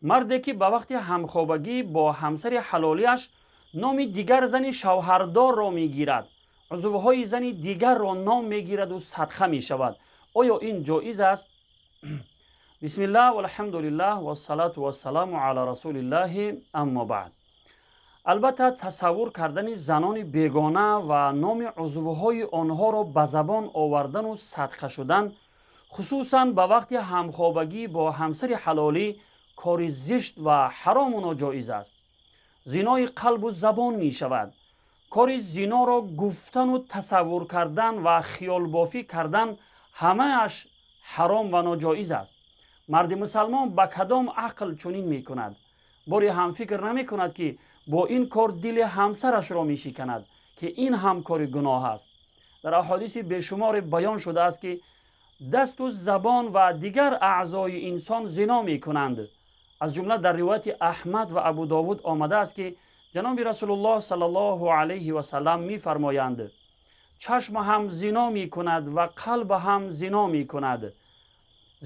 Марде ки ба вақти ҳамхобагӣ бо ҳамсари ҳалолиаш номи дигар зани шавҳардорро мегирад, узвҳои зани дигарро ном мегираду садқа мешавад, оё ин ҷоиз аст? Бисмиллаҳ, валҳамдулиллаҳ, вассалату вассаламу ала расулиллаҳи, аммо баъд. Албатта, тасаввур кардани занони бегона ва номи узвҳои онҳоро ба забон овардану садқа шудан, хусусан ба вақти ҳамхобагӣ бо ҳамсари ҳалолӣ, кори зишт ва ҳарому ноҷоиз аст. Зинои қалбу забон мешавад. Кори зиноро гуфтану тасаввур кардан ва хиёлбофӣ кардан ҳамааш ҳаром ва ноҷоиз аст. Марди мусалмон ба кадом ақл чунин мекунад? Боре ҳам фикр намекунад, ки бо ин кор дили ҳамсарашро мешиканад, ки ин ҳам кори гуноҳ аст? Дар аҳодиси бешуморе баён шудааст, ки дасту забон ва дигар аъзои инсон зино мекунанд. Аз ҷумла дар ривояти Аҳмад ва Абу Довуд омадааст, ки ҷаноби Расулуллоҳ саллаллоҳу алайҳи васаллам мефармоянд: «Чашм ҳам зино мекунад ва қалб ҳам зино мекунад.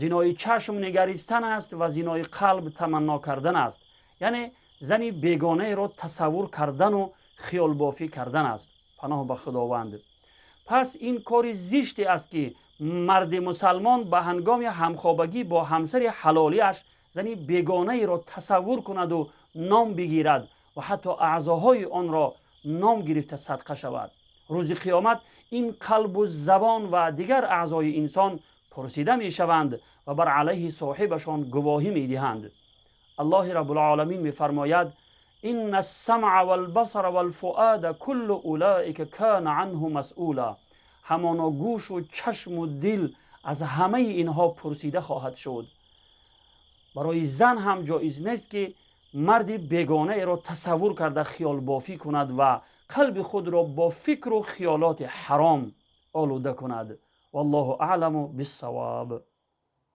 Зинои чашм нигаристан аст ва зинои қалб таманно кардан аст», яъне зани бегонаеро тасаввур кардану хиёлбофӣ кардан аст. Паноҳ ба Худованд. Пас ин кори зиште аст, ки марди мусалмон ба ҳангоми ҳамхобагӣ бо ҳамсари ҳалолиаш зани бегонаеро тасаввур кунаду ном бигирад ва ҳатто аъзоҳои онро ном гирифта садқа шавад. Рӯзи қиёмат ин қалбу забон ва дигар аъзои инсон пурсида мешаванд ва бар алайҳи соҳибашон гувоҳӣ медиҳанд. Аллоҳи Раббулоламин мефармояд: «Инна ссамъа валбасара валфуада куллу улаика кана анҳу масъула». Ҳамоно гӯшу чашму дил аз ҳамаи инҳо пурсида хоҳад шуд. Барои зан ҳам ҷоиз нест, ки марди бегонаеро тасаввур карда хиёлбофӣ кунад ва қалби худро бо фикру хиёлоти ҳаром олуда кунад. Валлоҳу аъламу биссавоб.